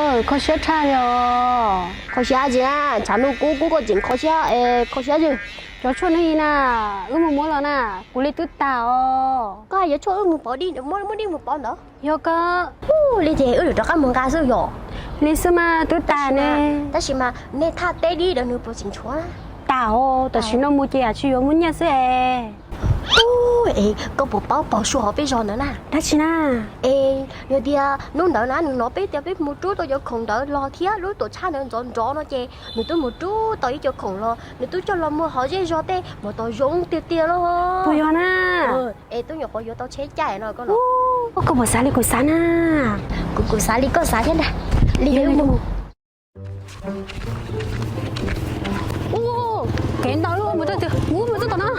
Kho siab tshaj li os. Kho siab tsis na, tshav ntuj kub kub koj tseem kho siab es kho siab xwb. Cov tshuaj no na, wb mus muab los na, kuv li twb tas os. Koj hais yuav tshuaj wb mus pov dib, muab dib mus pov ntawd. Yog koj. Li ces wb yuav rov qab mus nqa xwb yom. Li xwb mas twb tas ne. Tab sis mas nej thaj teb dib ntawd nws puas tseem tshuav? Tas os, tam sim no mus ces tsis yuav muaj nyiaj xwb es. Es koj puas paub pog Sua hauv peb zos ntawd na? Dab tsi na? Es yog tias hnub ntawd na nws hnov peb tias peb mus rub tau cov khoom ntawd los thiab lub tuam tshab ntawd nrov nrov no ces nws twb mus rub tau ib co khoom los nws twb coj los muag hauv zej zog tej mas tau zoo tiag tiag los. Puas yog na? Es twb nyuam qhuav yuav tau tsheb caij no koj los. Koj puas xav li kuv xav na? Kuv kuv xav li koj xav thiab ntag. Li mus. Kev ntau lub mus txog twg, mus txog tom no,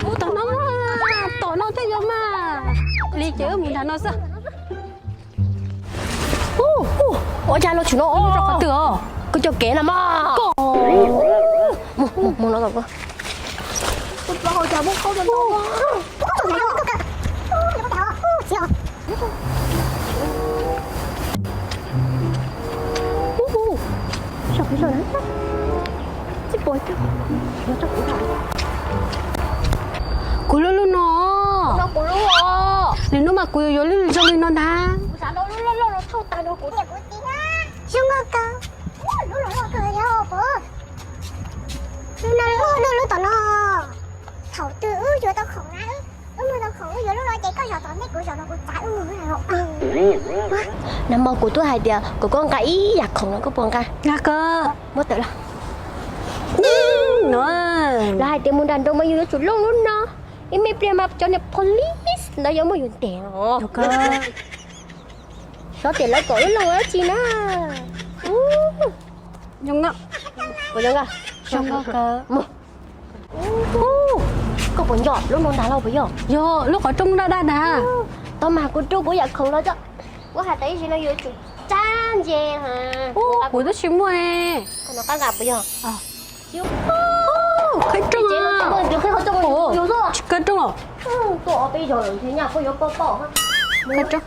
mus tom no, tom no thiaj yuav mas. Li ces wb mus nram no xwb. Ua cas los tsis no rau qhov twg os? Koj coj kev no mas. Mus, mus, mus no. Kuv lub lub no. Lwm hnub mas kuv yuav lub zoo li no ntag. Zoo nkauj kawg. Lub lub tom no. Thaum twg wb yuav tau khoom na, wb muag tau khoom wb yuav lub no ces koj zov tom ntej kuv zov no kuv txav wb mus. Nag hmo kuv twb hais tias kom koj nqa ib yam khoom no koj puas nqa? Nqa koj. Muab tawm los. Lawv hais tias mus nram nroog mas yus yuav tsum looj lub no, ib me pliag mas cov niag police ntawd yuav muab yus ntes os. Xyov tias lawv kom wb looj dab tsi na. Koj puas nco lub no ntag los puas yog? Yog lub qhov rooj daj daj ntag. Tau mas kuv rub kuv yam khoom los tso. Kuv hais tias ib sim no yuav tsum tsab ntses. Kuv twb tsis muaj. Koj nqa puas yog? Qhib rooj. Qhib rooj. Tuaj ob peb zaug lawm ntshe nyaj koj yuav poj poj. Qhib rooj.